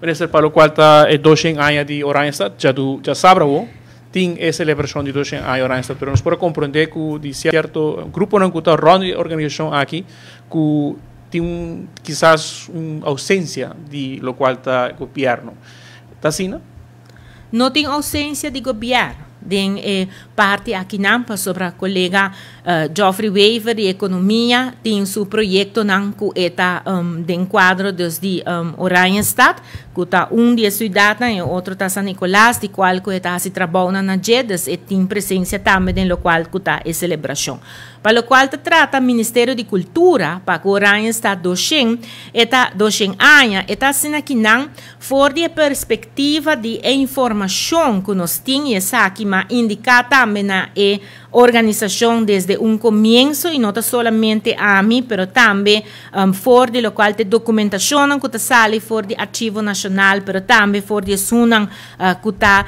Minister, pa locual ta e 200 aña di Oranjestad, diasabra awo tin e celebracion di 200 aña Oranjestad, pero nos por comprende cu di cierto gruponan cu ta rond di organisacion aki cu tin kisas un ausencia di locual ta gobierno. Ta asina? No tin ausencia di gobierno den e parti aki nan, pasobra colega Geoffrey Wever di Economia tin su proyectonan cu e ta den cuadro dus di Oranjestad, cu ta un di e ciudadnan y otro ta San Nicolas, di cual cu e ta haci trabounan na dje, dus e tin presencia tambe den locual cu ta e celebracion. Pa locual ta trata Ministerio di Cultura, pa cu Oranjestad 200, e ta 200 aña, e ta asina ki nan for di e perspectiva di e informacion cu nos tin y esaki m'a indica tambe na e organisacion desde un comienzo y no ta solamente ami, pero tambe for di locual ta e documentacionnan cu ta sali for di Archivo Nacional, pero tambe for di esunnan cu ta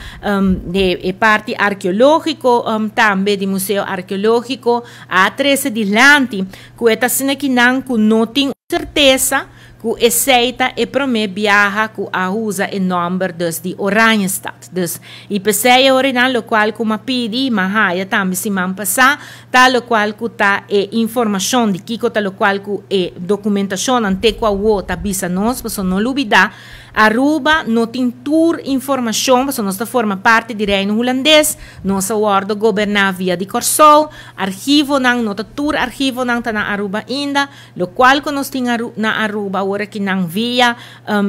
di e parti arkeologico, tambe di Museo Arkeologico, a trece dilanti cu e ta asina ki nan cu no tin certeza cu esey ta e prome biaha cu a usa e nomber dus di Oranjestad. Dus, y pesey e orinan locual cu m'a pidi, m'a haya tambe siman pasa, ta locual cu ta e informacion di kico ta locual cu e documentacionnan te cu awo ta bisa nos, pasobra no lubida, Aruba no tin tur informacion, pasobra nos ta forma parti di Reino Hulandes, nos a wordo goberna via di Corsou, archivonan, no ta tur archivonan ta na Aruba ainda. Locual cu nos tin na Aruba awor aki nan via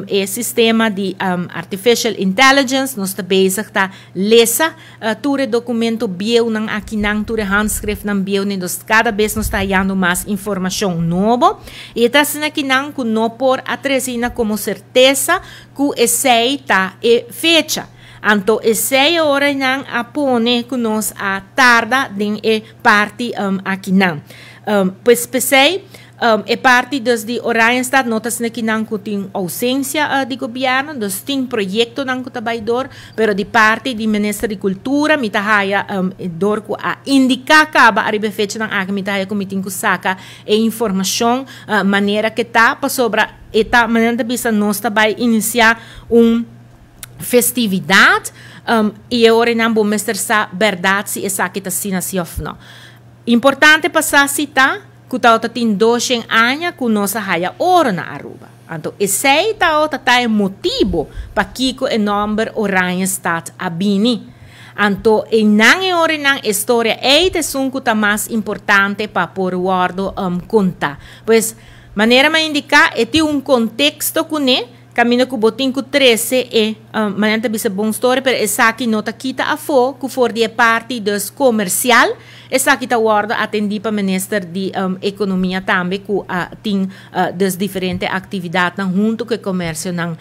e sistema di artificial intelligence nos ta bezig ta lesa tur e documento bieunan aki nan, tur e handschriftnan bieu ni nos cada bes nos ta hayando mas informacion nobo y e ta asina aki nan cu no por a trece na como certeza cu esey ta e fecha. Anto esey ora nan a pone cu nos a tarda den e parti aki nan. Pues p'esey e parti dus di Oranjestad no ta asina ki nan cu tin ausencia di gobierno, dus tin proyectonan cu ta bay door, pero di parti di Minister di Cultura mi ta haya door cu a indica caba ariba e fechanan aki mi ta haya cu mi tin cu saca e informacion manera ke ta, pasobra e ta manera nan ta bisa nos ta bay inicia un festividad y e ora nan bo mester sa berdad si esaki ta asina si of no. Importante pa sa si ta cu tawata tin 200 aña cu nos a haya oro na Aruba. Anto esey tawata ta e motibo pakico e nomber Oranjestad a bini. Anto eynan e orenan e storia ey ta esun cu ta mas importante pa por wordo conta. Pues, manera mi a indica, e tin un contexto cune. Caminda cu bo tin cu trece e, manera ta bisa bon story, pero esaki no ta kita afo cu for di e parti dus comercial, esaki ta wordo atendi pa Minister di Economia tambe cu a tin dus diferente actividadnan hunto cu e comercionan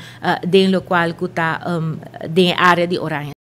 den locual cu ta den e area di Oranje.